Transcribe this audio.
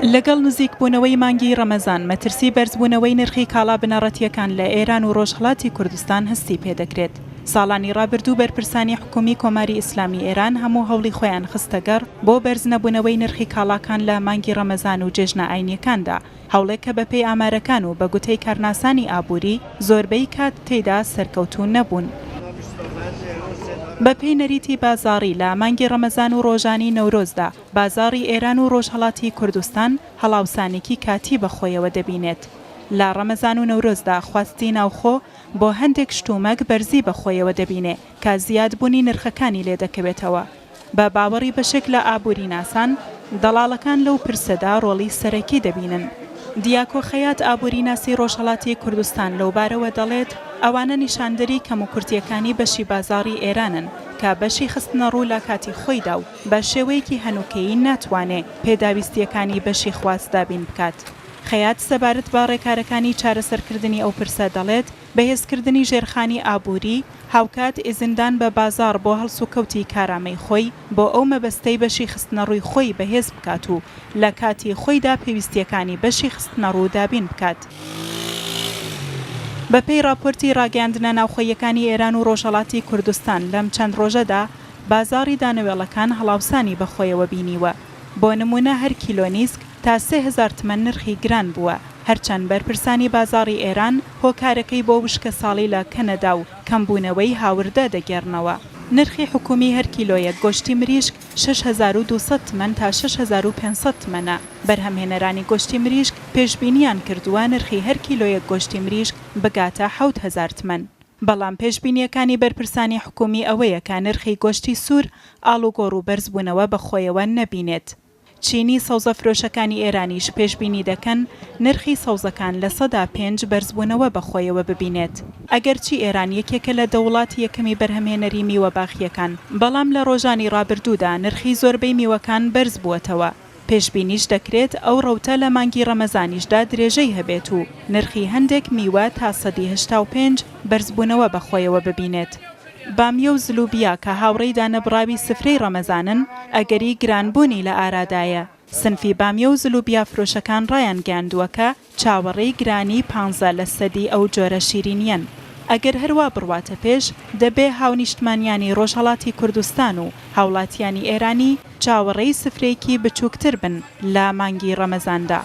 لەگەڵ نزیکبوونەوەی مانگی ڕەمەزان، مەترسی بەرزبوونەوەی نرخی کاڵا بنەڕەتییەکان لە ئێران و ڕۆژهەڵاتی کوردستان هەستی پێدەکرێت. ساڵانی ڕابردوو بەرپرسانی حکوومی کۆماری ئیسلامی ئێران هەموو هەوڵی خۆیان خستەگەڕ بۆ بەرزنەبوونەوەی نرخی کاڵاکان لە مانگی ڕەمەزان و جێژنە ئاینییەکاندا، هەوڵێک کە بەپێی ئامارەکان و بە گوتەی کارناسانی ئابووری زۆربەی کات تێیدا سەرکەوتوو نەبوون. بەپێی نەریتی بازاڕی لە مانگی ڕەمەزان و ڕۆژانی نەورۆزدا بازاڕی ئێران و ڕۆژهەڵاتی کوردستان هەڵاوسانێکی کاتی بە خۆیەوە دەبینێت. لە ڕەمەزان و نەورۆزدا خواستی ناوخۆ بۆ هەندێک شتومەک بەرزی بە خۆیەوە دەبینێ کە زیادبوونی نرخەکانی لێ دەکەوێتەوە. بە باوەڕی بەشێک لە ئابووریناسان، دەڵاڵەکان لەو پرسەدا ڕۆڵی سەرەکی دەبینن. دیاکۆ خەیات ئابووریناسی ڕۆژهەڵاتی کوردستان لەوبارەوە دەڵێت، ئەوانە نیشاندەری کەموکورتییەکانی بەشی بازاڕی ئێرانن کە بەشی خستنەڕوو لە کاتی خۆیدا و بە شێوەیەکی هەنووکەیی ناتوانێ پێداویستییەکانی بەشی خواست دابین بکات. خەیات سەبارەت بە ڕێکارەکانی چارەسەرکردنی ئەو پرسە دەڵێت، بەهێزکردنی ژێرخانی ئابووری، هاوکات ئیزندان بە بازاڕ بۆ هەڵسوکەوتی کارامەی خۆی بۆ ئەو مەبەستەی بەشی خستنەڕووی خۆی بەهێز بکات و لە کاتی خۆیدا پێویستییەکانی بەشی خستنەڕوو دابین بکات. بەپێی ڕاپۆرتی ڕاگەیاندنە ناوخۆییەکانی ئێران و ڕۆژهەڵاتی کوردستان لەم چەند ڕۆژەدا بازاڕی دانەوێڵەکان هەڵاوسانی بەخۆیەوە بینیوە. بۆ نموونە هەر کیلۆ نیسک تا 3000 تمەن نرخی گران بووە، هەرچەند بەرپرسانی بازاڕی ئێران هۆکارەکەی بۆ وشکەساڵی لە کەنەدا و کەمبوونەوەی هاوردە دەگێڕنەوە. نرخی حکوومی هەر کیلۆیەک گۆشتی مریشک 6200 تمەن تا 6500 تمەنە. بەرهەمهێنەرانی گۆشتی مریشک پێشبینییان کردووە نرخی هەر کیلۆیەک گۆشتی مریشک بگاتە 7000 تمەن. بەڵام پێشبینییەکانی بەرپرسانی حکوومی ئەوەیە کە نرخی گۆشتی سوور ئاڵوگۆڕ و بەرزبوونەوە بەخۆیەوە نەبینێت. چینی سەوزەفرۆشەکانی ئێرانیش پێشبینی دەکەن نرخی سەوزەکان 5% بەرزبوونەوە بەخۆیەوە ببینێت. ئەگەرچی ئێران یەکێکە لە دە وڵاتی یەکەمی بەرهەمهێنەری میوە باخییەکان، بەڵام لە ڕۆژانی ڕابردوودا نرخی زۆربەی میوەکان بەرزبووەتەوە. پێشبینیش دەکرێت ئەو ڕەوتە لە مانگی ڕەمەزانیشدا درێژەی هەبێت و نرخی هەندێک میوە تا 85% بەرزبوونەوە بەخۆیەوە ببینێت. بامیە و زلوبیا کە هاوڕێی دانەبڕاوی سفرەی ڕەمەزانن، ئەگەری گرانبوونی لە ئارادایە. سنفی بامیە و زلوبیا فرۆشەکان ڕایانگەیاندووە کە چاوەڕێی گرانیی پانزە لە سەدی ئەو جۆرە شیرینییەن. ئەگەر هەر وا بڕواتە پێش، دەبێ هاونیشتمانیانی ڕۆژهەڵاتی کوردستان و هاوڵاتیانی ئێرانی چاوەڕێی سفرەیەکی بچووکتر بن لە مانگی ڕەمەزاندا.